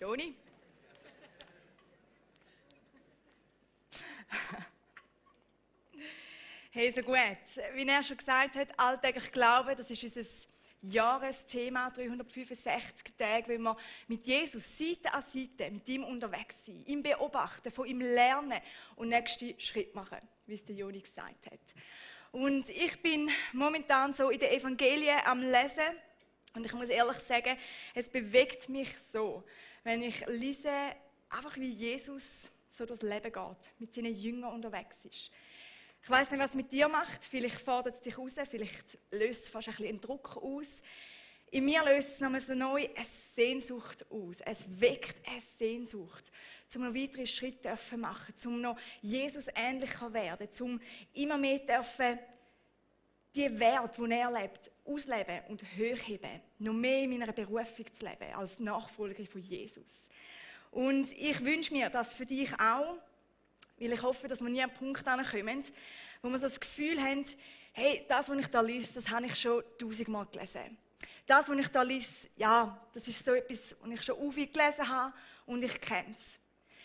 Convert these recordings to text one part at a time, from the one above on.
Joni? Hey, so gut. Wie er schon gesagt hat, alltäglich Glauben, das ist unser Jahresthema, 365 Tage, wenn wir mit Jesus Seite an Seite mit ihm unterwegs sind, ihn beobachten, von ihm lernen und nächste Schritt machen, wie es der Joni gesagt hat. Und ich bin momentan so in den Evangelien am Lesen und ich muss ehrlich sagen, es bewegt mich so, wenn ich lese, einfach wie Jesus so durchs Leben geht, mit seinen Jüngern unterwegs ist. Ich weiss nicht, was es mit dir macht. Vielleicht fordert es dich raus, vielleicht löst es fast ein bisschen einen Druck aus. In mir löst es nochmal so neu eine Sehnsucht aus. Es weckt eine Sehnsucht, um noch weitere Schritte zu machen, um noch Jesus ähnlicher werden, um immer mehr dürfen, die Werte, die er lebt, ausleben und hochheben. Noch mehr in meiner Berufung zu leben, als Nachfolger von Jesus. Und ich wünsche mir das für dich auch, weil ich hoffe, dass wir nie an einen Punkt kommen, wo wir so das Gefühl haben, hey, das, was ich da lese, das habe ich schon 1000-mal gelesen. Das, was ich da lese, ja, das ist so etwas, was ich schon oft gelesen habe und ich kenne es.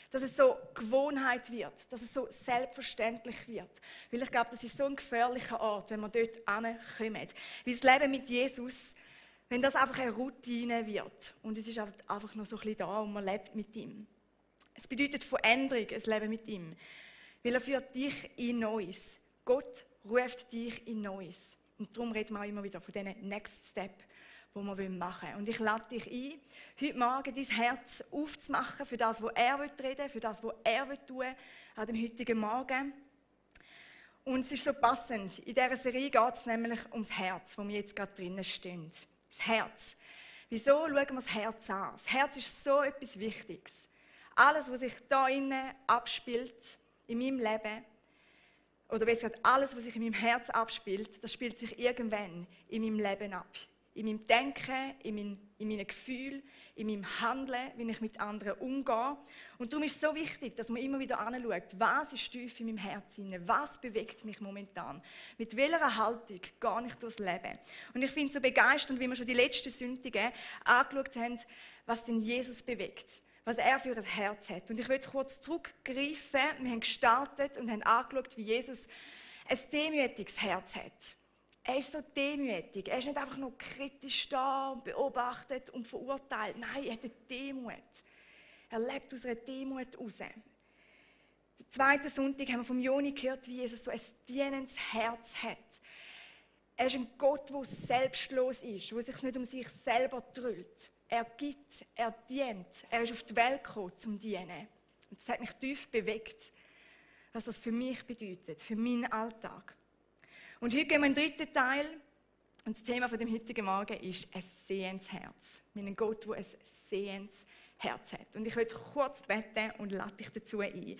Dass es so Gewohnheit wird, dass es so selbstverständlich wird. Weil ich glaube, das ist so ein gefährlicher Ort, wenn wir dort hinkommen. Weil das Leben mit Jesus, wenn das einfach eine Routine wird und es ist einfach noch so ein bisschen da und man lebt mit ihm. Es bedeutet Veränderung, ein Leben mit ihm. Weil er führt dich in Neues. Gott ruft dich in Neues. Und darum reden wir auch immer wieder von diesen Next Step, die wir machen wollen. Und ich lade dich ein, heute Morgen dein Herz aufzumachen für das, was er reden will, für das, was er tun will, an dem heutigen Morgen. Und es ist so passend. In dieser Serie geht es nämlich ums Herz, wo wir jetzt gerade drinnen stehen. Das Herz. Wieso schauen wir das Herz an? Das Herz ist so etwas Wichtiges. Alles, was sich da innen abspielt, in meinem Leben, oder besser gesagt, alles, was sich in meinem Herz abspielt, das spielt sich irgendwann in meinem Leben ab. In meinem Denken, in meinen Gefühlen, in meinem Handeln, wie ich mit anderen umgehe. Und darum ist es so wichtig, dass man immer wieder anschaut, was ist tief in meinem Herzen, was bewegt mich momentan, mit welcher Haltung gehe ich durchs Leben. Und ich finde es so begeisternd, wie wir schon die letzten Sündigen angeschaut haben, was denn Jesus bewegt. Was er für ein Herz hat. Und ich möchte kurz zurückgreifen. Wir haben gestartet und haben angeschaut, wie Jesus ein demütiges Herz hat. Er ist so demütig. Er ist nicht einfach nur kritisch da und beobachtet und verurteilt. Nein, er hat eine Demut. Er lebt aus einer Demut heraus. Den zweiten Sonntag haben wir vom Joni gehört, wie Jesus so ein dienendes Herz hat. Er ist ein Gott, der selbstlos ist, der sich nicht um sich selber drüllt. Er gibt, er dient, er ist auf die Welt gekommen, zum Dienen. Und das hat mich tief bewegt, was das für mich bedeutet, für meinen Alltag. Und heute gehen wir in den dritten Teil. Und das Thema von dem heutigen Morgen ist ein sehendes Herz. Wir haben einen Gott, der ein sehendes Herz hat. Und ich möchte kurz beten und lade dich dazu ein.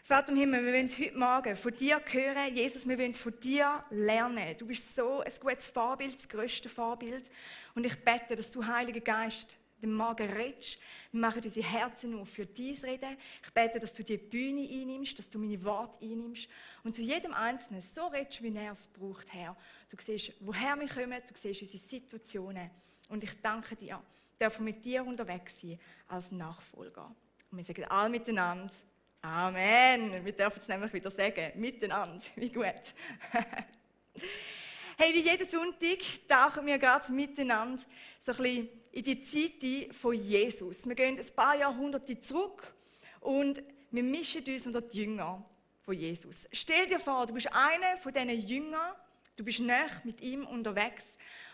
Vater im Himmel, wir wollen heute Morgen von dir hören. Jesus, wir wollen von dir lernen. Du bist so ein gutes Vorbild, das grösste Vorbild. Und ich bete, dass du, Heiliger Geist, den Morgen redest. Wir machen unsere Herzen auf für dein Reden. Ich bete, dass du die Bühne einnimmst, dass du meine Worte einnimmst. Und zu jedem Einzelnen so redest, wie er es braucht, Herr. Du siehst, woher wir kommen, du siehst unsere Situationen. Und ich danke dir, dürfen wir mit dir unterwegs sein als Nachfolger. Und wir sagen alle miteinander, Amen. Wir dürfen es nämlich wieder sagen, miteinander. Wie gut. Hey, wie jeden Sonntag tauchen wir gerade miteinander so ein bisschen in die Zeit von Jesus. Wir gehen ein paar Jahrhunderte zurück und wir mischen uns unter die Jünger von Jesus. Stell dir vor, du bist einer von diesen Jüngern, du bist nah mit ihm unterwegs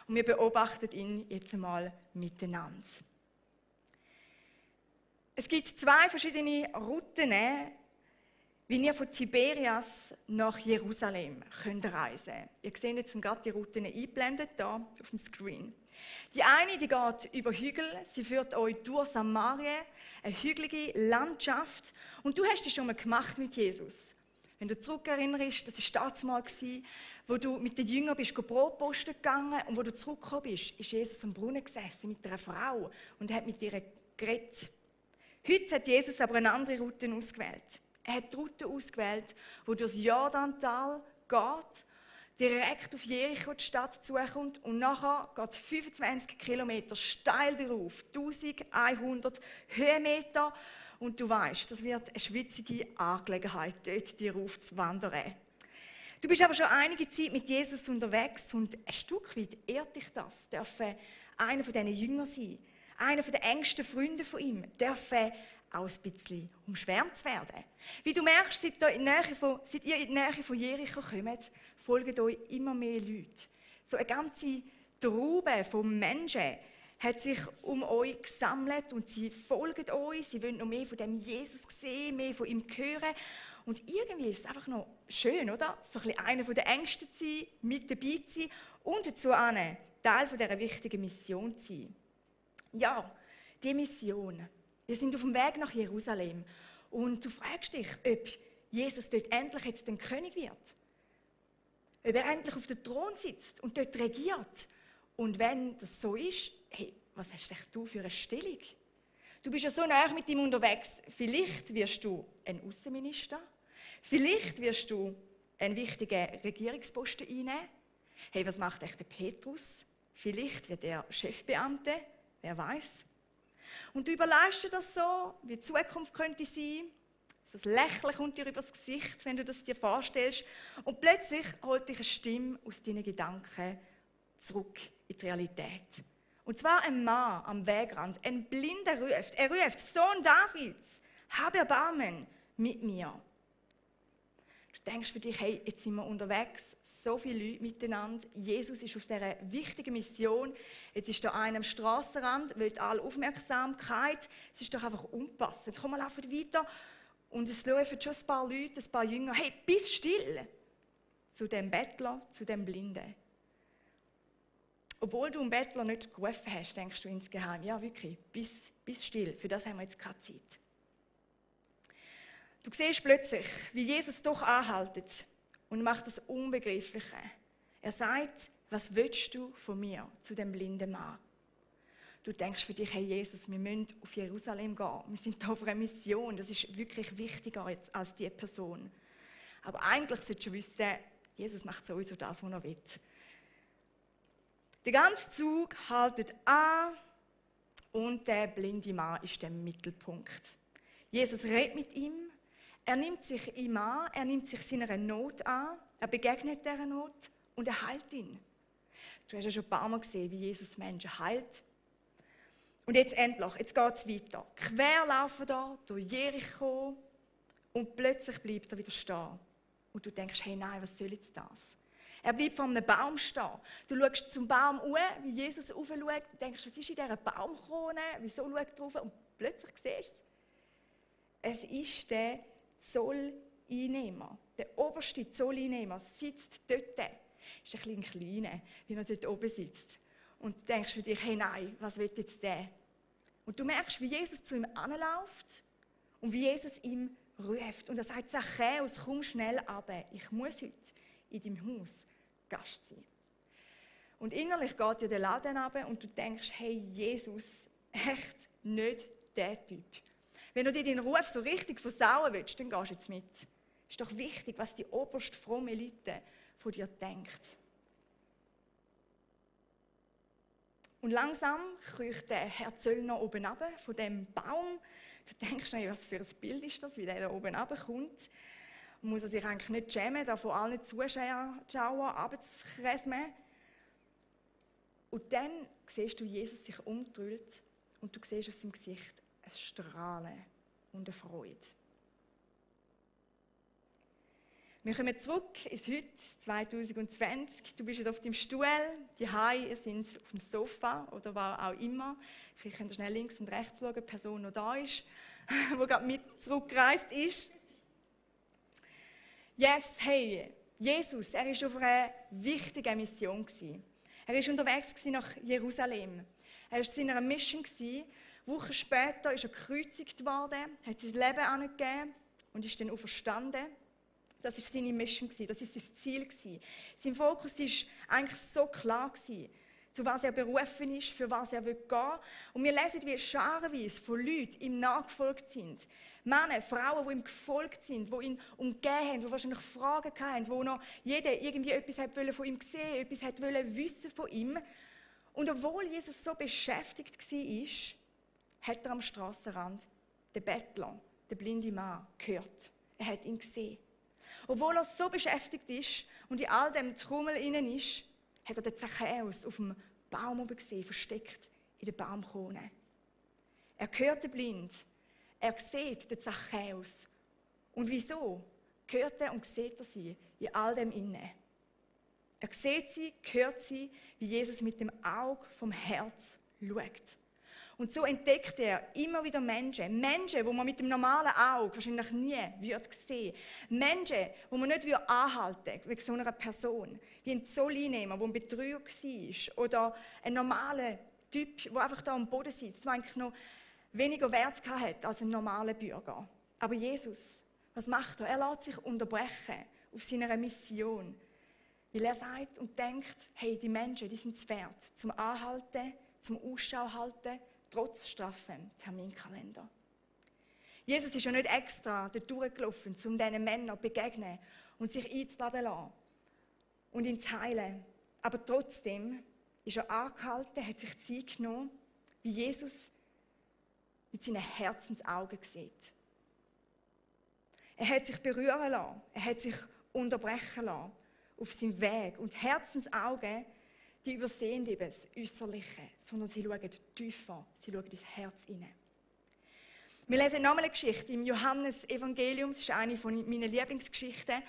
und wir beobachten ihn jetzt einmal miteinander. Es gibt zwei verschiedene Routen, wie ihr von Tiberias nach Jerusalem könnt reisen könnt. Ihr seht jetzt gerade die Routen eingeblendet, hier auf dem Screen. Die eine die geht über Hügel, sie führt euch durch Samarien, eine hügelige Landschaft. Und du hast es schon mal gemacht mit Jesus. Wenn du zurückerinnerst, das war das Mal, wo du mit den Jüngern bist, Brot posten gegangen und wo du zurückgekommen bist, ist Jesus am Brunnen gesessen mit einer Frau und hat mit ihr geredet. Heute hat Jesus aber eine andere Route ausgewählt. Er hat die Route ausgewählt, die durch das Jordantal geht, direkt auf Jericho, die Stadt, zukommt und nachher geht es 25 Kilometer steil darauf, 1100 Höhenmeter. Und du weißt, das wird eine schwitzige Angelegenheit, dort die rauf zu wandern. Du bist aber schon einige Zeit mit Jesus unterwegs und ein Stück weit ehrt dich das. Dürfen einer von diesen Jüngern sein, einer der engsten Freunde von ihm, dürfen auch ein bisschen umschwärmt werden. Wie du merkst, seit ihr in die Nähe von Jericho kommt, folgen euch immer mehr Leute. So eine ganze Traube von Menschen hat sich um euch gesammelt und sie folgen euch, sie wollen noch mehr von dem Jesus sehen, mehr von ihm hören. Und irgendwie ist es einfach noch schön, oder? So ein bisschen einer der Ängsten zu sein, mit dabei zu sein und dazu Teil dieser wichtigen Mission zu sein. Ja, die Mission. Wir sind auf dem Weg nach Jerusalem und du fragst dich, ob Jesus dort endlich jetzt den König wird. Ob er endlich auf dem Thron sitzt und dort regiert. Und wenn das so ist, hey, was hast du für eine Stellung? Du bist ja so nah mit ihm unterwegs. Vielleicht wirst du ein Außenminister. Vielleicht wirst du einen wichtigen Regierungsposten einnehmen. Hey, was macht echt der Petrus? Vielleicht wird er Chefbeamte. Wer weiß? Und du überlegst dir das so, wie die Zukunft könnte sein. Das Lächeln kommt dir übers Gesicht, wenn du das dir vorstellst. Und plötzlich holt dich eine Stimme aus deinen Gedanken zurück in die Realität. Und zwar ein Mann am Wegrand, ein Blinder ruft. Er ruft, Sohn Davids, hab Erbarmen mit mir. Du denkst für dich, hey, jetzt sind wir unterwegs, so viele Leute miteinander. Jesus ist auf dieser wichtigen Mission. Jetzt ist da einer am Strassenrand, will alle Aufmerksamkeit. Es ist doch einfach unpassend. Komm, wir laufen weiter. Und es laufen schon ein paar Leute, ein paar Jünger. Hey, bist still! Zu dem Bettler, zu dem Blinden. Obwohl du einen Bettler nicht gerufen hast, denkst du insgeheim, ja wirklich, bist still. Für das haben wir jetzt keine Zeit. Du siehst plötzlich, wie Jesus doch anhaltet und macht das Unbegreifliche. Er sagt, was willst du von mir, zu dem blinden Mann? Du denkst für dich, hey Jesus, wir müssen auf Jerusalem gehen. Wir sind hier auf einer Mission. Das ist wirklich wichtiger als diese Person. Aber eigentlich solltest du wissen, Jesus macht sowieso das, was er will. Der ganze Zug haltet an und der blinde Mann ist der Mittelpunkt. Jesus redet mit ihm, er nimmt sich ihm an, er nimmt sich seiner Not an, er begegnet dieser Not und er heilt ihn. Du hast ja schon ein paar Mal gesehen, wie Jesus Menschen heilt. Und jetzt endlich, jetzt geht es weiter. Quer laufen da durch Jericho und plötzlich bleibt er wieder stehen. Und du denkst, hey nein, was soll jetzt das? Er bleibt vor einem Baum stehen. Du schaust zum Baum hoch, wie Jesus raufschaut. Du denkst, was ist in dieser Baumkrone? Wieso schaut er drauf? Und plötzlich siehst du es. Es ist der Zolleinnehmer. Der oberste Zolleinnehmer sitzt dort. Ist ein bisschen kleiner, wie er dort oben sitzt. Und du denkst für dich, hey nein, was will jetzt der? Und du merkst, wie Jesus zu ihm anläuft und wie Jesus ihm ruft. Und er sagt, Zachäus, komm schnell runter. Ich muss heute in deinem Haus Gast sein. Und innerlich geht dir der Laden runter und du denkst, hey Jesus, echt nicht der Typ. Wenn du dir deinen Ruf so richtig versauen willst, dann gehst du jetzt mit. Ist doch wichtig, was die oberste fromme Elite von dir denkt. Und langsam kriecht der Herr Zöllner oben runter von dem Baum. Du denkst, was für ein Bild ist das, wie der da oben runterkommt. Muss er sich eigentlich nicht schämen, da von allen Zuschauern runterzukresmen. Und dann siehst du Jesus sich umdreht und du siehst auf seinem Gesicht ein Strahlen und eine Freude. Wir kommen zurück ins Heute 2020. Du bist jetzt auf deinem Stuhl, die Hai sind auf dem Sofa oder wo auch immer. Vielleicht könnt ihr schnell links und rechts schauen, ob die Person noch da ist, die gerade mit zurückgereist ist. Yes, hey, Jesus, er war auf einer wichtigen Mission. Er war unterwegs nach Jerusalem. Er war in seiner Mission. Wochen später ist er gekreuzigt worden, hat sein Leben angegeben und ist dann auferstanden. Das war seine Mission, das war sein Ziel. Sein Fokus war eigentlich so klar, zu was er berufen ist, für was er gehen will. Und wir lesen, wie scharenweise von Leuten ihm nachgefolgt sind. Männer, Frauen, die ihm gefolgt sind, die ihn umgeben haben, die wahrscheinlich Fragen hatten, wo noch jeder irgendwie etwas von ihm sehen, etwas wissen von ihm. Und obwohl Jesus so beschäftigt war, hat er am Strassenrand den Bettler, den blinden Mann, gehört. Er hat ihn gesehen. Obwohl er so beschäftigt ist und in all dem Trubel innen ist, hat er den Zachäus auf dem Baum oben gesehen, versteckt in der Baumkrone. Er hört den Blind, er sieht den Zachäus. Und wieso? Hört er und sieht er sie in all dem innen. Er sieht sie, hört sie, wie Jesus mit dem Auge vom Herz schaut. Und so entdeckt er immer wieder Menschen, die man mit dem normalen Auge wahrscheinlich nie sehen würde. Menschen, die man nicht anhalten würde, wegen so einer Person. Wie ein Zolleinnehmer, der ein Betrüger war. Oder ein normaler Typ, der einfach da am Boden sitzt, der eigentlich noch weniger Wert hat als ein normaler Bürger. Aber Jesus, was macht er? Er lässt sich unterbrechen auf seiner Mission. Weil er sagt und denkt, hey, die Menschen, die sind es wert, zum Anhalten, zum Ausschau halten, trotz straffem Terminkalender. Jesus ist ja nicht extra dort durchgelaufen, um diesen Männern zu begegnen und sich einzuladen lassen und ihn zu heilen. Aber trotzdem ist er angehalten, hat sich Zeit genommen, wie Jesus mit seinen Herzensaugen sieht. Er hat sich berühren lassen, er hat sich unterbrechen lassen auf seinem Weg. Und Herzensaugen, die übersehen eben das Äußerliche, sondern sie schauen tiefer, sie schauen ins Herz hinein. Wir lesen nochmal eine Geschichte im Johannes-Evangelium, das ist eine meiner Lieblingsgeschichten,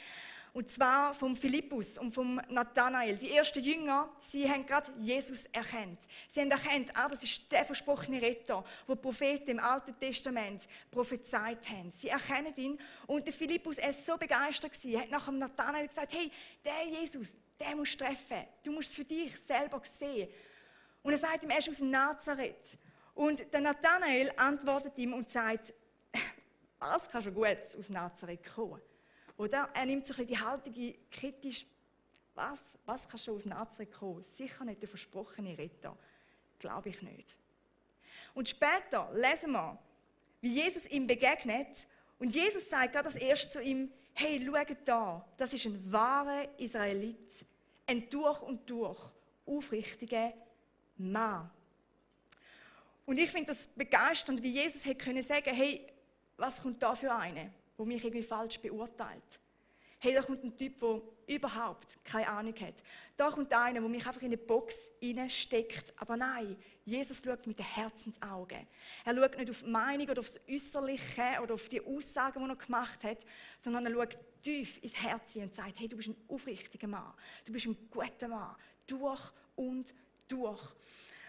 und zwar vom Philippus und vom Nathanael. Die ersten Jünger, sie haben gerade Jesus erkannt. Sie haben erkannt, das ist der versprochene Retter, den die Propheten im Alten Testament prophezeit haben. Sie erkennen ihn und der Philippus, er war so begeistert, er hat nach dem Nathanael gesagt, hey, der Jesus, den musst du treffen. Du musst es für dich selber sehen. Und er sagt ihm, er ist aus Nazareth. Und der Nathanael antwortet ihm und sagt, was kann schon gut aus Nazareth kommen? Oder er nimmt so ein bisschen die Haltung kritisch, was kann schon aus Nazareth kommen? Sicher nicht der versprochene Retter. Glaube ich nicht. Und später lesen wir, wie Jesus ihm begegnet. Und Jesus sagt gerade das erste zu ihm, hey, schau da, das ist ein wahrer Israelit, ein durch und durch aufrichtiger Mann. Und ich finde das begeisternd, wie Jesus hätte können sagen, hey, was kommt da für einen, der mich irgendwie falsch beurteilt? Hey, da kommt ein Typ, der überhaupt keine Ahnung hat. Da kommt einer, der mich einfach in eine Box reinsteckt. Aber nein, Jesus schaut mit den Herzensaugen. Er schaut nicht auf die Meinung oder auf das Äußerliche oder auf die Aussagen, die er gemacht hat, sondern er schaut tief ins Herz und sagt, hey, du bist ein aufrichtiger Mann, du bist ein guter Mann, durch und durch.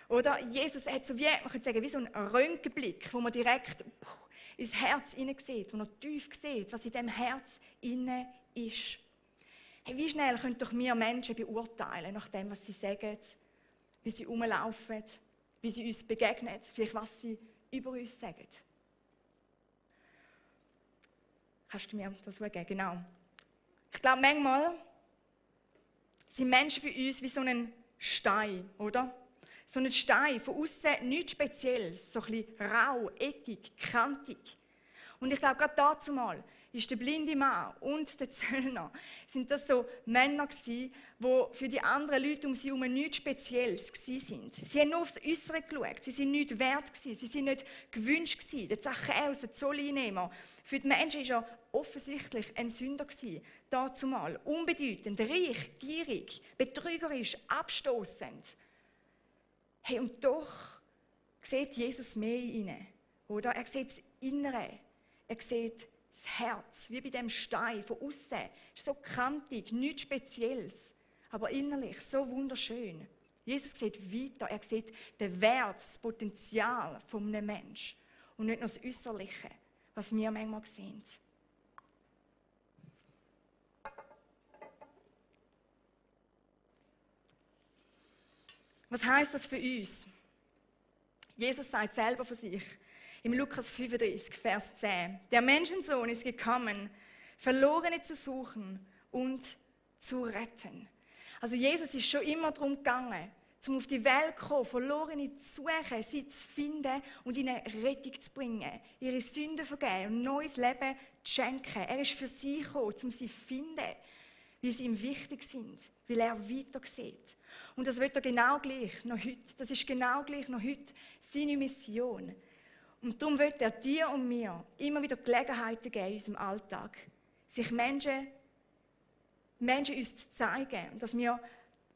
Oder Jesus hat so wie, man könnte sagen, wie so einen Röntgenblick, wo man direkt ins Herz hineinsieht, wo man tief sieht, was in diesem Herz inne ist. Hey, wie schnell können doch wir Menschen beurteilen, nach dem, was sie sagen, wie sie rumlaufen, wie sie uns begegnen, vielleicht was sie über uns sagen. Kannst du mir das geben? Genau. Ich glaube, manchmal sind Menschen für uns wie so ein Stein, oder? So ein Stein, von außen nichts Spezielles, so ein bisschen rau, eckig, kantig. Und ich glaube, gerade dazu mal ist der blinde Mann und der Zöllner, sind das so Männer gewesen, die für die anderen Leute um sie herum nichts Spezielles waren. Sie haben nur aufs Äußere geschaut, sie waren nicht wert gewesen, sie waren nicht gewünscht gewesen. Der Zachäus, der Zolleinnehmer, für die Menschen war er offensichtlich ein Sünder gewesen, dazu mal. Unbedeutend, reich, gierig, betrügerisch, abstoßend. Hey, und doch sieht Jesus mehr in ihnen, oder? Er sieht das Innere, er sieht das Herz, wie bei dem Stein von außen. Ist so kantig, nichts Spezielles, aber innerlich so wunderschön. Jesus sieht weiter, er sieht den Wert, das Potenzial von einem Menschen und nicht nur das Äußerliche, was wir manchmal sehen. Was heisst das für uns? Jesus sagt selber von sich, im Lukas 35, Vers 10, der Menschensohn ist gekommen, Verlorene zu suchen und zu retten. Also Jesus ist schon immer darum gegangen, um auf die Welt zu kommen, Verlorene zu suchen, sie zu finden und ihnen Rettung zu bringen, ihre Sünden zu vergeben und neues Leben zu schenken. Er ist für sie gekommen, um sie zu finden, weil sie ihm wichtig sind, weil er weiter sieht. Und das wird er genau gleich noch heute. Das ist genau gleich noch heute seine Mission. Und darum wird er dir und mir immer wieder Gelegenheiten geben in unserem Alltag, sich Menschen uns zu zeigen und dass wir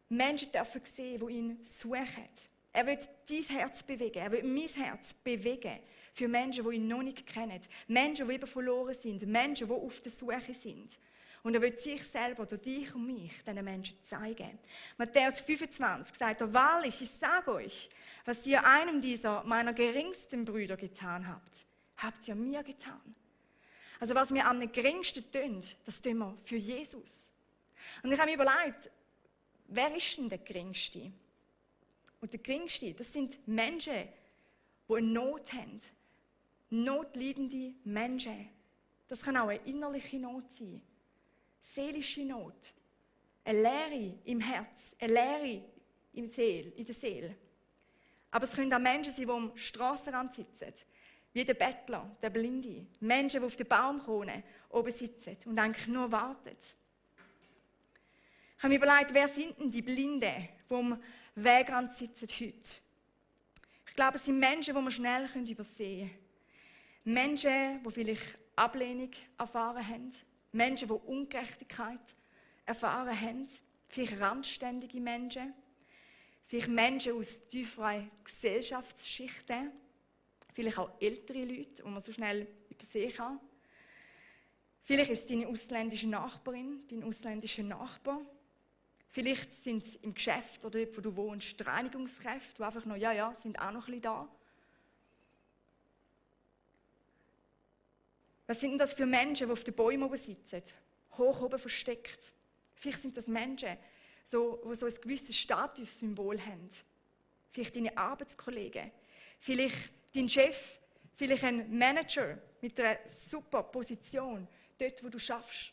Menschen dürfen sehen, die ihn suchen. Er wird dein Herz bewegen, er wird mein Herz bewegen für Menschen, die ihn noch nicht kennen. Menschen, die eben verloren sind, Menschen, die auf der Suche sind. Und er wird sich selber durch dich und mich diesen Menschen zeigen. Matthäus 25 sagt er, wahrlich, ich sage euch, was ihr einem dieser meiner geringsten Brüder getan habt, habt ihr mir getan. Also was wir am geringsten tun, das tun wir für Jesus. Und ich habe mir überlegt, wer ist denn der Geringste? Und der Geringste, das sind Menschen, die eine Not haben. Notleidende Menschen. Das kann auch eine innerliche Not sein. Seelische Not. Eine Leere im Herz. Eine Leere in der Seele. Aber es können auch Menschen sein, die am Strassenrand sitzen. Wie der Bettler, der Blinde. Menschen, die auf der Baumkrone oben sitzen und eigentlich nur warten. Ich habe mir überlegt, wer sind denn die Blinden, die am Wegrand sitzen heute? Ich glaube, es sind Menschen, die wir schnell übersehen können. Menschen, die vielleicht Ablehnung erfahren haben. Menschen, die Ungerechtigkeit erfahren haben. Vielleicht randständige Menschen. Vielleicht Menschen aus tieferen Gesellschaftsschichten. Vielleicht auch ältere Leute, die man so schnell übersehen kann. Vielleicht ist es deine ausländische Nachbarin, dein ausländischer Nachbar. Vielleicht sind es im Geschäft oder dort, wo du wohnst, Reinigungskräfte, die einfach noch, sind auch noch ein bisschen da. Was sind denn das für Menschen, die auf den Bäumen oben sitzen, hoch oben versteckt? Vielleicht sind das Menschen, die so ein gewisses Statussymbol haben. Vielleicht deine Arbeitskollegen, vielleicht dein Chef, vielleicht ein Manager mit einer super Position, dort, wo du schaffst.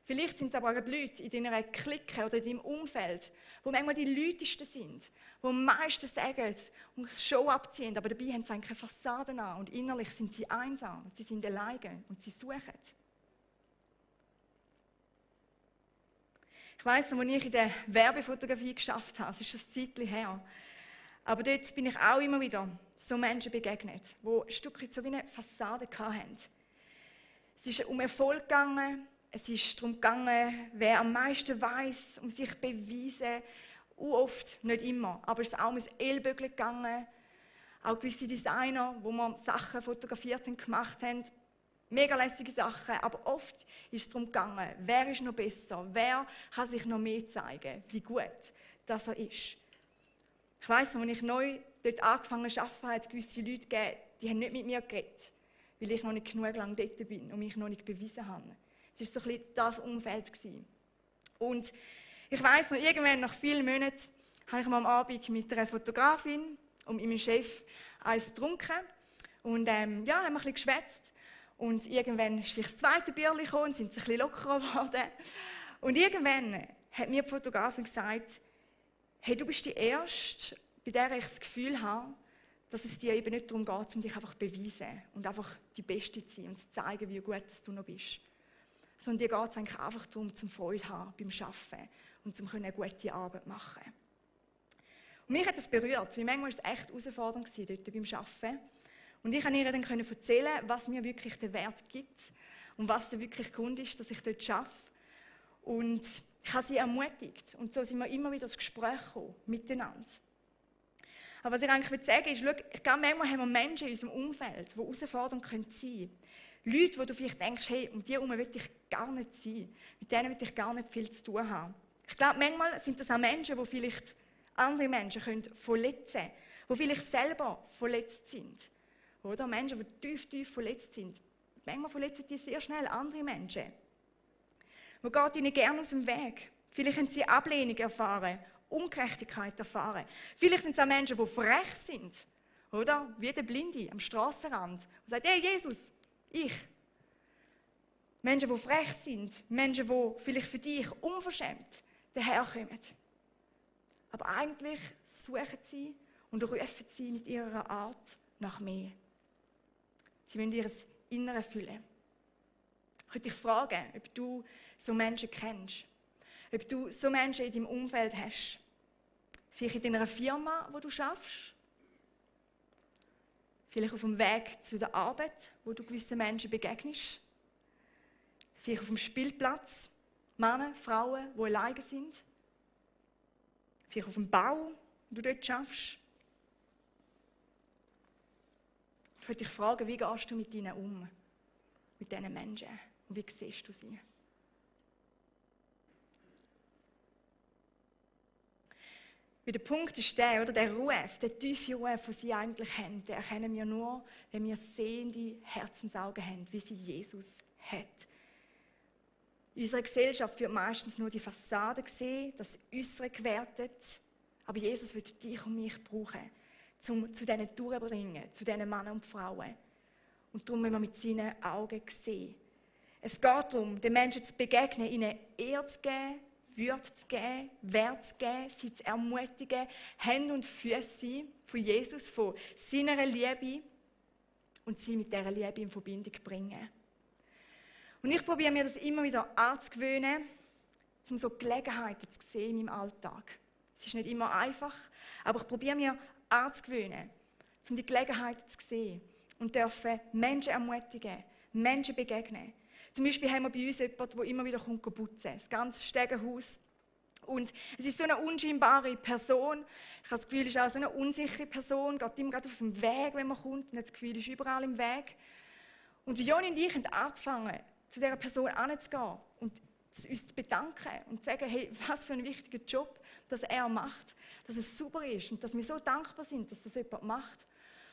Vielleicht sind es aber auch die Leute in deiner Clique oder in deinem Umfeld, die manchmal die lautesten sind, die am meisten sagen und Show abziehen, aber dabei haben sie eigentlich keine Fassaden an und innerlich sind sie einsam, sie sind alleine und sie suchen. Ich weiss, als ich in der Werbefotografie geschafft habe, das ist schon ein Zeitchen her, aber dort bin ich auch immer wieder so Menschen begegnet, die ein Stück weit so wie eine Fassade hatten. Es ist um Erfolg gegangen. Es ist darum gegangen, wer am meisten weiss, um sich zu beweisen. Oft, nicht immer, aber es ist auch um das Ellböckchen gegangen. Auch gewisse Designer, wo man Sachen fotografiert und gemacht haben. Mega lässige Sachen, aber oft ist es darum gegangen, wer ist noch besser, wer kann sich noch mehr zeigen, wie gut das er ist. Ich weiss, als ich neu dort angefangen zu arbeiten, hat es gewisse Leute gegeben, die haben nicht mit mir geredet, weil ich noch nicht genug lang dort bin und mich noch nicht bewiesen habe. Es war so ein bisschen das Umfeld. Und ich weiss noch, irgendwann nach vielen Monaten habe ich mal am Abend mit einer Fotografin und meinem Chef eins getrunken. Und haben wir ein bisschen geschwätzt. Und irgendwann ist vielleicht das zweite Bierchen gekommen und sind sie ein bisschen lockerer geworden. Und irgendwann hat mir die Fotografin gesagt, hey, du bist die Erste, bei der ich das Gefühl habe, dass es dir eben nicht darum geht, um dich einfach zu beweisen und einfach die Beste zu sein und zu zeigen, wie gut dass du noch bist. Sondern dir geht es eigentlich einfach darum, zum Freude zu haben beim Arbeiten und zum eine gute Arbeit machen. Und mich hat das berührt, weil manchmal war es echt herausfordernd dort beim Arbeiten. Und ich konnte ihr dann erzählen, was mir wirklich den Wert gibt und was der wirklich Grund ist, dass ich dort arbeite. Und ich habe sie ermutigt. Und so sind wir immer wieder ins Gespräch gekommen, miteinander. Aber was ich eigentlich sagen will, ist, schau, ich glaube, manchmal haben wir Menschen in unserem Umfeld, die herausfordernd sein können. Leute, wo du vielleicht denkst, hey, um die herum will ich gar nicht sein. Mit denen will ich gar nicht viel zu tun haben. Ich glaube, manchmal sind das auch Menschen, die vielleicht andere Menschen verletzen können. Die vielleicht selber verletzt sind. Oder Menschen, die tief verletzt sind. Manchmal verletzen die sehr schnell andere Menschen. Man geht ihnen gerne aus dem Weg. Vielleicht haben sie Ablehnung erfahren, Ungerechtigkeit erfahren. Vielleicht sind es auch Menschen, die frech sind. Oder? Wie der Blinde am Strassenrand. Und sagt, hey Jesus, ich. Menschen, die frech sind. Menschen, die vielleicht für dich unverschämt daherkommen. Aber eigentlich suchen sie und rufen sie mit ihrer Art nach mehr. Sie wollen ihr Inneres füllen. Ich würde dich fragen, ob du so Menschen kennst. Ob du so Menschen in deinem Umfeld hast. Vielleicht in deiner Firma, wo du schaffst. Vielleicht auf dem Weg zu der Arbeit, wo du gewissen Menschen begegnest. Vielleicht auf dem Spielplatz. Männer, Frauen, die alleine sind. Vielleicht auf dem Bau, wo du dort schaffst. Ich würde dich fragen, wie gehst du mit ihnen um? Mit diesen Menschen? Und wie siehst du sie? Weil der Punkt ist der Ruf, der tiefe Ruf, den sie eigentlich haben, den erkennen wir nur, wenn wir sehende Herzensaugen haben, wie sie Jesus hat. In unserer Gesellschaft wird meistens nur die Fassade gesehen, das Äußere gewertet. Aber Jesus wird dich und mich brauchen, um zu denen durchzubringen, zu diesen Männern und Frauen. Und darum müssen wir mit seinen Augen sehen. Es geht darum, den Menschen zu begegnen, ihnen Ehre zu geben, Würde zu geben, Wert zu geben, sie zu ermutigen, Hände und Füße von Jesus, von seiner Liebe und sie mit dieser Liebe in Verbindung bringen. Und ich probiere mir das immer wieder anzugewöhnen, um so Gelegenheiten zu sehen in meinem Alltag. Es ist nicht immer einfach, aber ich probiere mir anzugewöhnen, um die Gelegenheiten zu sehen und dürfen Menschen ermutigen, Menschen begegnen. Zum Beispiel haben wir bei uns jemanden, der immer wieder putzen kommt, das ganze Stegenhaus. Und es ist so eine unscheinbare Person. Ich habe das Gefühl, es ist auch so eine unsichere Person, geht immer gerade auf dem Weg, wenn man kommt, und hat das Gefühl, es ist überall im Weg. Und Joni und ich haben angefangen, zu dieser Person hinzugehen und uns zu bedanken und zu sagen, hey, was für einen wichtigen Job, dass er macht, dass es super ist und dass wir so dankbar sind, dass das jemand macht.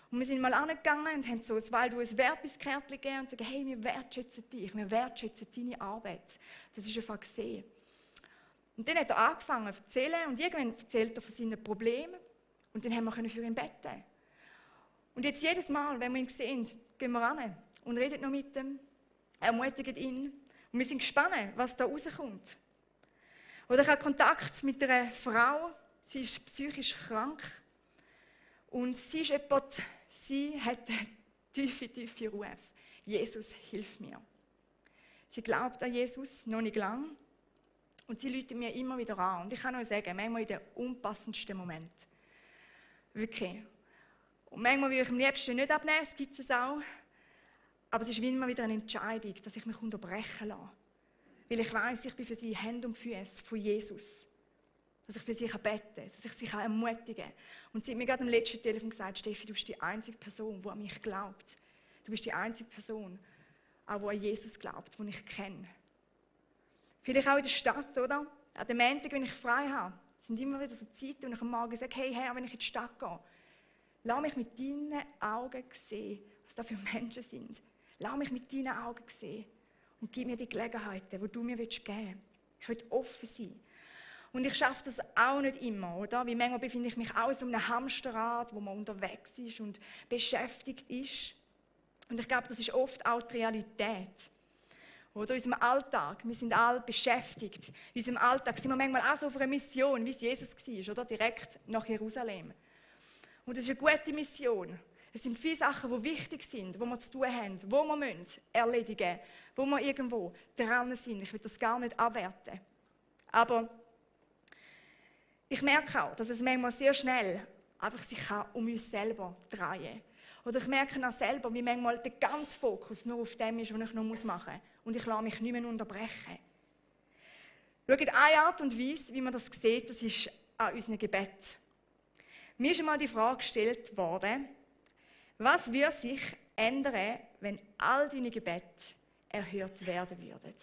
Und wir sind mal angegangen und haben so ein Waldhaus-Werbungskärtchen gegeben und sagen, hey, wir wertschätzen dich, wir wertschätzen deine Arbeit. Das ist einfach gesehen. Und dann hat er angefangen zu erzählen und irgendwann erzählt er von seinen Problemen und dann haben wir für ihn beten. Und jetzt jedes Mal, wenn wir ihn sehen, gehen wir ran und reden noch mit ihm, ermutigen ihn und wir sind gespannt, was da rauskommt. Oder ich habe Kontakt mit einer Frau, sie ist psychisch krank und sie ist jemand, sie hat einen tiefen Ruf. Jesus, hilf mir. Sie glaubt an Jesus, noch nicht lange. Und sie läutet mir immer wieder an. Und ich kann euch sagen, manchmal in den unpassendsten Momenten. Wirklich. Und manchmal würde ich am liebsten nicht abnehmen, es gibt es auch. Aber es ist wie immer wieder eine Entscheidung, dass ich mich unterbrechen lasse. Weil ich weiss, ich bin für sie Hände und Füße von Jesus. Dass ich für sie beten kann, dass ich sie ermutigen kann. Und sie hat mir gerade am letzten Telefon gesagt, Steffi, du bist die einzige Person, die an mich glaubt. Du bist die einzige Person, auch die an Jesus glaubt, die ich kenne. Vielleicht auch in der Stadt, oder? An den Montag, wenn ich frei habe, sind immer wieder so Zeiten, wo ich am Morgen sage, hey Herr, wenn ich in die Stadt gehe, lass mich mit deinen Augen sehen, was da für Menschen sind. Lass mich mit deinen Augen sehen und gib mir die Gelegenheiten, die du mir geben willst. Ich will offen sein. Und ich schaffe das auch nicht immer, oder? Wie manchmal befinde ich mich auch in so einem Hamsterrad, wo man unterwegs ist und beschäftigt ist. Und ich glaube, das ist oft auch die Realität. Oder in unserem Alltag, wir sind alle beschäftigt. In unserem Alltag sind wir manchmal auch so auf einer Mission, wie es Jesus war, oder? Direkt nach Jerusalem. Und das ist eine gute Mission. Es sind viele Sachen, die wichtig sind, die wir zu tun haben, die wir erledigen müssen, wo wir irgendwo dran sind. Ich will das gar nicht abwerten. Aber ich merke auch, dass es manchmal sehr schnell einfach sich um uns selber drehen kann. Oder ich merke auch selber, wie manchmal der ganze Fokus nur auf dem ist, was ich noch machen muss. Und ich lasse mich nicht mehr unterbrechen. Schaut, eine Art und Weise, wie man das sieht, das ist an unseren Gebet. Mir ist einmal die Frage gestellt worden, was würde sich ändern, wenn all deine Gebete erhört werden würden?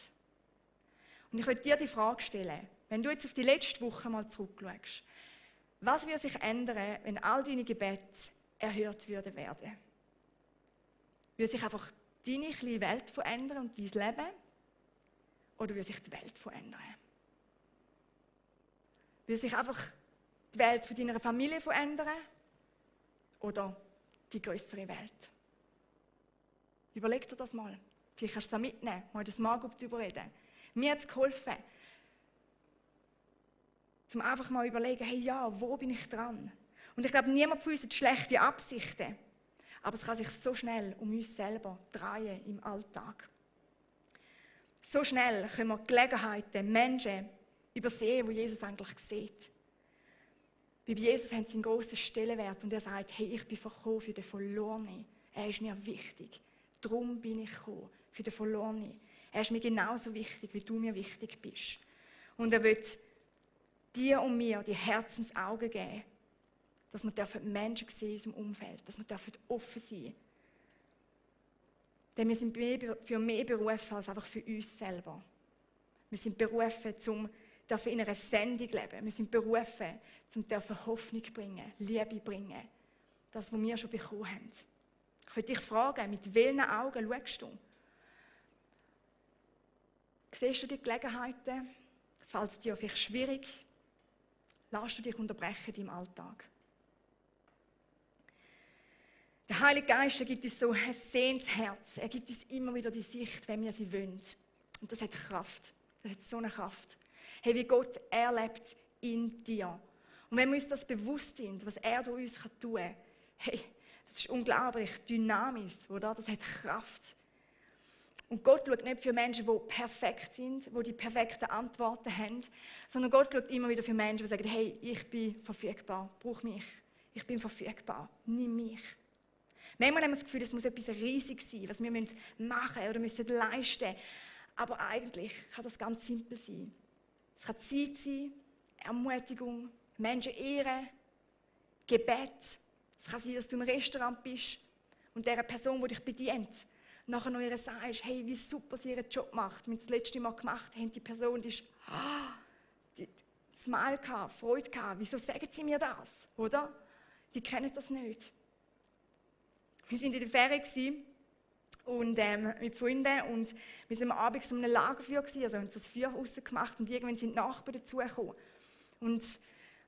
Und ich möchte dir die Frage stellen, wenn du jetzt auf die letzte Woche mal zurückschaust, was würde sich ändern, wenn all deine Gebete erhört werden? Würde sich einfach deine kleine Welt verändern und dein Leben? Oder würde sich die Welt verändern? Würde sich einfach die Welt von deiner Familie verändern? Oder die größere Welt? Überleg dir das mal. Vielleicht kannst du es mitnehmen, mal das Magub darüber reden. Mir hat es geholfen. zum einfach mal überlegen, hey ja, wo bin ich dran? Und ich glaube, niemand von uns hat schlechte Absichten. Aber es kann sich so schnell um uns selber drehen im Alltag. So schnell können wir Gelegenheiten, Menschen übersehen, die Jesus eigentlich sieht. Bei Jesus haben sie einen grossen Stellenwert und er sagt, hey, ich bin gekommen für den Verlorenen. Er ist mir wichtig. Darum bin ich gekommen, für den Verlorenen. Er ist mir genauso wichtig, wie du mir wichtig bist. Und er will dir und mir die Herzensaugen geben, dass wir Menschen sehen in unserem Umfeld, dass wir offen sein dürfen. Denn wir sind für mehr berufen als einfach für uns selber. Wir sind berufen, dürfen in einer Sendung leben. Wir sind berufen, dürfen Hoffnung bringen, Liebe bringen. Das, was wir schon bekommen haben. Ich würde dich fragen, mit welchen Augen schaust du? Siehst du die Gelegenheiten? Fällt es dir vielleicht schwierig? Lass du dich unterbrechen in deinem Alltag? Der Heilige Geist gibt uns so ein sehendes Herz. Er gibt uns immer wieder die Sicht, wenn wir sie wollen. Und das hat Kraft. Das hat so eine Kraft. Hey, wie Gott, er lebt in dir. Und wenn wir uns das bewusst sind, was er durch uns tun kann, hey, das ist unglaublich dynamisch, oder? Das hat Kraft. Und Gott schaut nicht für Menschen, die perfekt sind, die die perfekten Antworten haben, sondern Gott schaut immer wieder für Menschen, die sagen, hey, ich bin verfügbar, brauch mich. Ich bin verfügbar, nimm mich. Manchmal haben wir das Gefühl, es muss etwas riesig sein, was wir machen oder müssen leisten. Aber eigentlich kann das ganz simpel sein. Es kann Zeit sein, Ermutigung, Menschen ehren, Gebet. Es kann sein, dass du im Restaurant bist und dieser Person, die dich bedient, nachher noch ihr sagst, hey, wie super sie ihren Job macht. Wir haben das letzte Mal gemacht, haben die Person die Smile gehabt, Freude gehabt. Wieso sagen sie mir das? Oder? Die kennen das nicht. Wir waren in der Ferien und, mit Freunden und wir waren am Abend so einem Lagerfeuer, also haben so ein Feuer draussen gemacht und irgendwann sind die Nachbarn dazugekommen. Und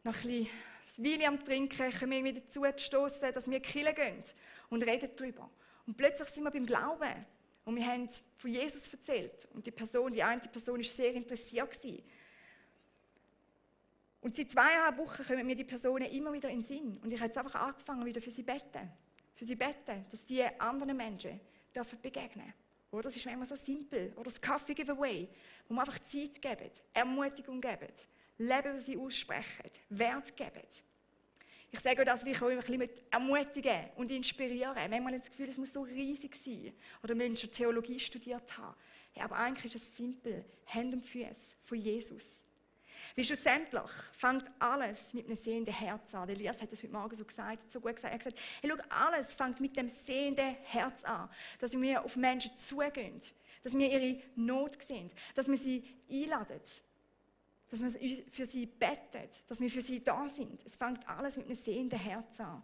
nach ein bisschen das Wein am Trinken können wir wieder dazu stoßen, dass wir in die Kirche gehen und reden darüber. Und plötzlich sind wir beim Glauben und wir haben von Jesus erzählt und die eine Person war sehr interessiert. Und seit 2,5 Wochen kommen mir die Personen immer wieder in den Sinn und ich habe jetzt einfach angefangen, wieder für sie beten. Für sie beten, dass die anderen Menschen begegnen dürfen. Oder? Das ist manchmal so simpel. Oder das Kaffee Giveaway, wo wir einfach Zeit geben, Ermutigung geben, Leben, das sie aussprechen, Wert geben. Ich sage euch das, wie ich euch ein bisschen mit ermutigen und inspirieren. Manchmal habe ich das Gefühl, es muss so riesig sein. Oder wir müssen schon Theologie studiert haben. Ja, aber eigentlich ist es simpel. Hände und Füße von Jesus. Wie schlussendlich fängt alles mit einem sehenden Herz an. Elias hat das heute Morgen so gut gesagt. Er hat gesagt, hey, schau, alles fängt mit dem sehenden Herz an. Dass wir auf Menschen zugehen, dass wir ihre Not sehen, dass wir sie einladen, dass wir für sie beten, dass wir für sie da sind. Es fängt alles mit einem sehenden Herz an.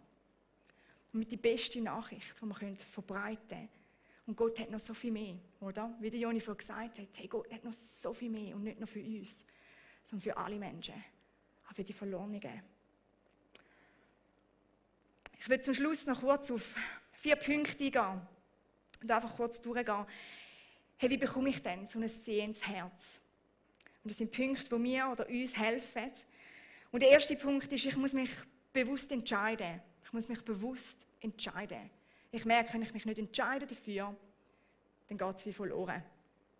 Und mit der besten Nachricht, die wir verbreiten können. Und Gott hat noch so viel mehr, oder? Wie der Joni vorhin gesagt hat, hey, Gott hat noch so viel mehr und nicht nur für uns, sondern für alle Menschen, auch für die Verlorenen. Ich will zum Schluss noch kurz auf 4 Punkte eingehen und einfach kurz durchgehen. Hey, wie bekomme ich denn so ein sehendes Herz? Und das sind Punkte, die mir oder uns helfen. Und der erste Punkt ist, ich muss mich bewusst entscheiden. Ich muss mich bewusst entscheiden. Ich merke, wenn ich mich nicht entscheide dafür, dann geht es wie verloren.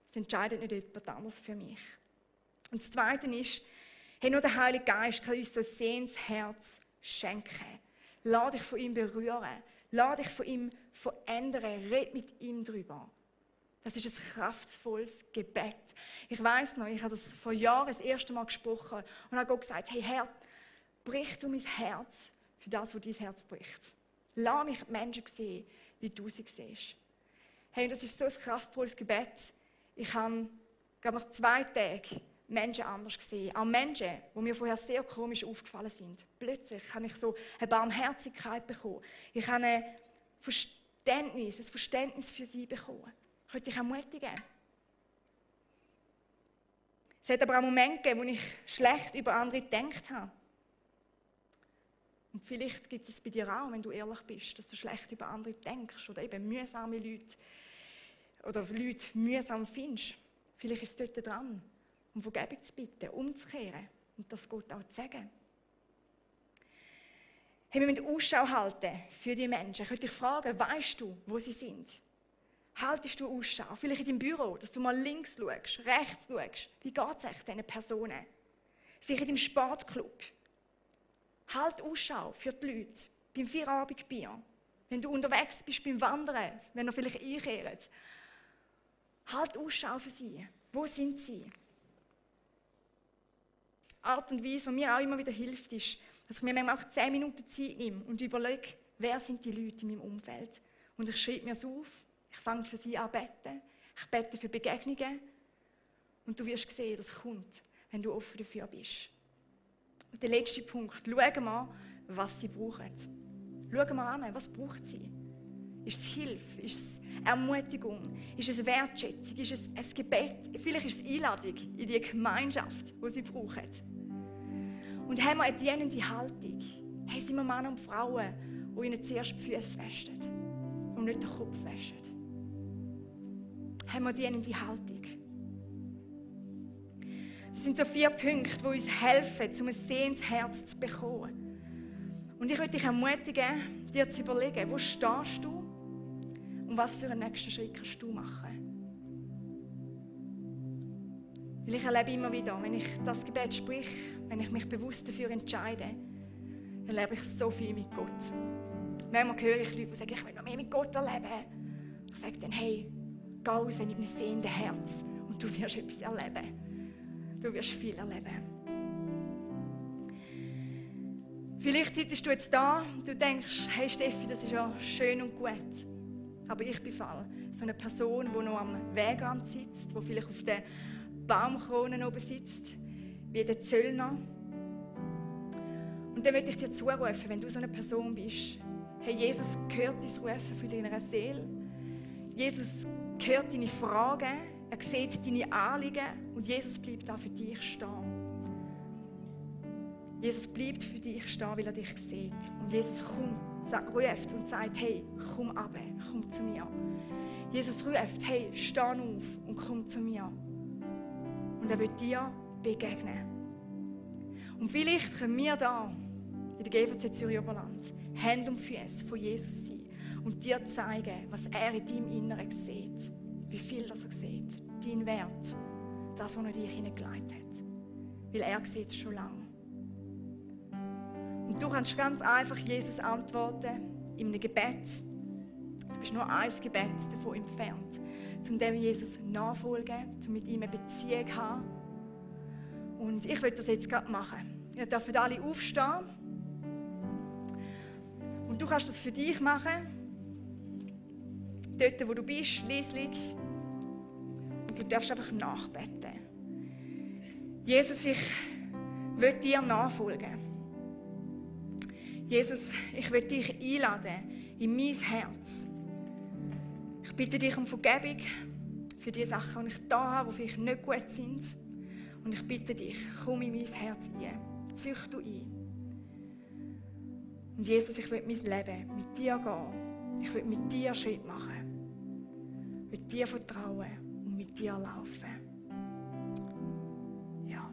Es entscheidet nicht jemand anderes für mich. Und das Zweite ist, hey, nur der Heilige Geist kann uns so ein sehendes Herz schenken. Lass dich von ihm berühren. Lass dich von ihm verändern. Red mit ihm darüber. Das ist ein kraftvolles Gebet. Ich weiss noch, ich habe das vor Jahren das erste Mal gesprochen und habe Gott gesagt, hey Herr, brich du mein Herz für das, was dein Herz bricht. Lass mich die Menschen sehen, wie du sie siehst. Hey, das ist so ein kraftvolles Gebet. Ich habe, glaube ich, nach 2 Tagen Menschen anders gesehen. Auch Menschen, die mir vorher sehr komisch aufgefallen sind. Plötzlich habe ich so eine Barmherzigkeit bekommen. Ich habe ein Verständnis für sie bekommen. Ich möchte dich ermutigen. Es hat aber auch Momente gegeben, wo ich schlecht über andere gedacht habe. Und vielleicht gibt es bei dir auch, wenn du ehrlich bist, dass du schlecht über andere denkst oder eben mühsame Leute oder Leute mühsam findest. Vielleicht ist es dort dran, um Vergebung zu bitten, umzukehren. und das Gott auch zu sagen. Hey, wir müssen Ausschau halten für die Menschen. Ich möchte dich fragen, weißt du, wo sie sind? Haltest du Ausschau? Vielleicht in deinem Büro, dass du mal links schaust, rechts schaust. Wie geht es echt diesen Personen? Vielleicht in deinem Sportclub. Halt Ausschau für die Leute. Beim Feierabendbier. Wenn du unterwegs bist beim Wandern, wenn ihr vielleicht einkehrt. Halt Ausschau für sie. Wo sind sie? Art und Weise, die mir auch immer wieder hilft, ist, dass ich mir manchmal auch 10 Minuten Zeit nehme und überlege, wer sind die Leute in meinem Umfeld. Und ich schreibe mir es auf, ich fange für sie an zu beten, ich bete für Begegnungen und du wirst sehen, das kommt, wenn du offen dafür bist. Und der letzte Punkt, schau mal, was sie brauchen. Schau mal an, was braucht sie? Ist es Hilfe? Ist es Ermutigung? Ist es Wertschätzung? Ist es ein Gebet? Vielleicht ist es Einladung in die Gemeinschaft, die sie brauchen. Und haben wir eine dienende Haltung? Hey, sind wir Männer und Frauen, die ihnen zuerst die Füße waschen und nicht den Kopf waschen? Haben wir dienende Haltung? Das sind so 4 Punkte, die uns helfen, um ein sehendes Herz zu bekommen. Und ich möchte dich ermutigen, dir zu überlegen, wo stehst du und was für einen nächsten Schritt kannst du machen. Weil ich erlebe immer wieder, wenn ich das Gebet sprich, wenn ich mich bewusst dafür entscheide, erlebe ich so viel mit Gott. Manchmal höre ich Leute, die sagen, ich will noch mehr mit Gott erleben. Ich sage dann, hey, geh raus mit einem sehenden Herz und du wirst etwas erleben. Du wirst viel erleben. Vielleicht sitzt du jetzt da und du denkst, hey Steffi, das ist ja schön und gut. Aber ich bin so eine Person, die noch am Wegrand sitzt, die vielleicht auf den Baumkronen oben sitzt, wie der Zöllner. Und dann möchte ich dir zurufen, wenn du so eine Person bist, hey, Jesus hört dein Rufen für deine Seele. Jesus hört deine Fragen, er sieht deine Anliegen und Jesus bleibt da für dich stehen. Jesus bleibt für dich stehen, weil er dich sieht. Und Jesus ruft und sagt, hey, komm runter, komm zu mir. Jesus ruft, hey, steh auf und komm zu mir. Und er will dir begegnen. Und vielleicht können wir da in der GVC Zürich Oberland Hände und Füße von Jesus sein und dir zeigen, was er in deinem Inneren sieht. Wie viel das er sieht. Dein Wert. Das, was er dich hineingelegt hat. Weil er sieht es schon lange. Und du kannst ganz einfach Jesus antworten in einem Gebet. Du bist nur ein Gebet davon entfernt, um dem Jesus nachfolgen, um mit ihm eine Beziehung zu haben. Und ich will das jetzt gerade machen. Ihr dürft alle aufstehen. Und du kannst das für dich machen. Dort, wo du bist, leislich. Und du darfst einfach nachbeten. Jesus, ich will dir nachfolgen. Jesus, ich will dich einladen in mein Herz. Ich bitte dich um Vergebung für die Sachen, die ich da habe, die vielleicht nicht gut sind. Und ich bitte dich, komm in mein Herz ein. Zücht du ein. Und Jesus, ich will mein Leben mit dir gehen. Ich will mit dir Schritt machen. Ich will dir vertrauen und mit dir laufen. Ja.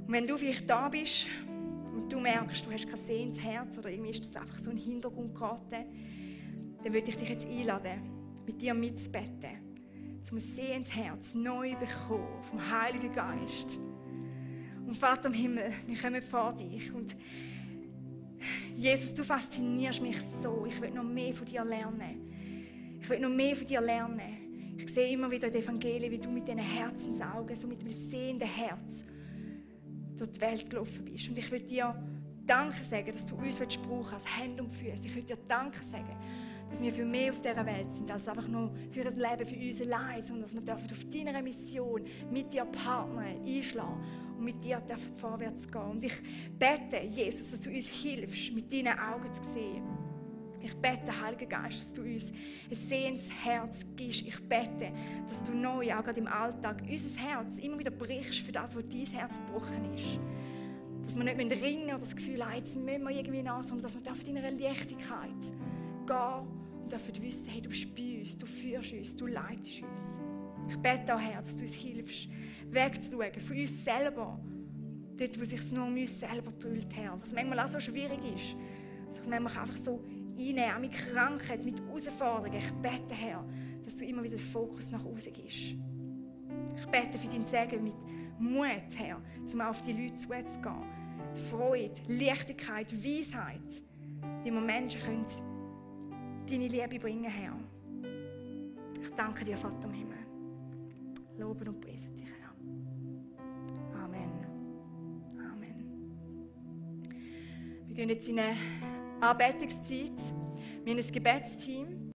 Und wenn du vielleicht da bist und du merkst, du hast kein sehendes Herz oder irgendwie ist das einfach so ein Hintergrund geraten, dann würde ich dich jetzt einladen, mit dir mitzubeten. Zum sehendes Herz neu bekommen vom Heiligen Geist. Und Vater im Himmel, wir kommen vor dich. Und Jesus, du faszinierst mich so. Ich will noch mehr von dir lernen. Ich will noch mehr von dir lernen. Ich sehe immer wieder in den Evangelien, wie du mit diesen Herzensaugen, so mit dem sehenden Herz durch die Welt gelaufen bist. Und ich will dir Danke sagen, dass du uns brauchen als Hände und Füße. Ich will dir Danke sagen, dass wir für mehr auf dieser Welt sind, als einfach nur für ein Leben für uns allein, sondern dass wir auf deiner Mission mit dir partnern, einschlagen und mit dir vorwärts gehen. Und ich bete, Jesus, dass du uns hilfst, mit deinen Augen zu sehen. Ich bete, Heiliger Geist, dass du uns ein sehendes Herz gibst. Ich bete, dass du neu, auch gerade im Alltag, unser Herz immer wieder brichst für das, was dein Herz gebrochen ist. Dass wir nicht ringen oder das Gefühl haben, jetzt müssen wir irgendwie nach, sondern dass wir auf deiner Leichtigkeit gehen und dürfen wissen, hey, du bist bei uns, du führst uns, du leitest uns. Ich bete auch, Herr, dass du uns hilfst, wegzuschauen von uns selber. Dort, wo es sich nur um uns selber drüllt, Herr. Was manchmal auch so schwierig ist. Sich manchmal einfach so einnehmen, mit Krankheit, mit Herausforderungen. Ich bete, Herr, dass du immer wieder den Fokus nach außen gibst. Ich bete für dein Segen mit Mut, Herr, um auf die Leute zuzugehen. Freude, Leichtigkeit, Weisheit, wie wir Menschen können deine Liebe bringen, Herr. Ich danke dir, Vater im Himmel. Loben und preisen dich, Herr. Amen. Amen. Wir gehen jetzt in eine Anbetungszeit. Wir haben ein Gebetsteam.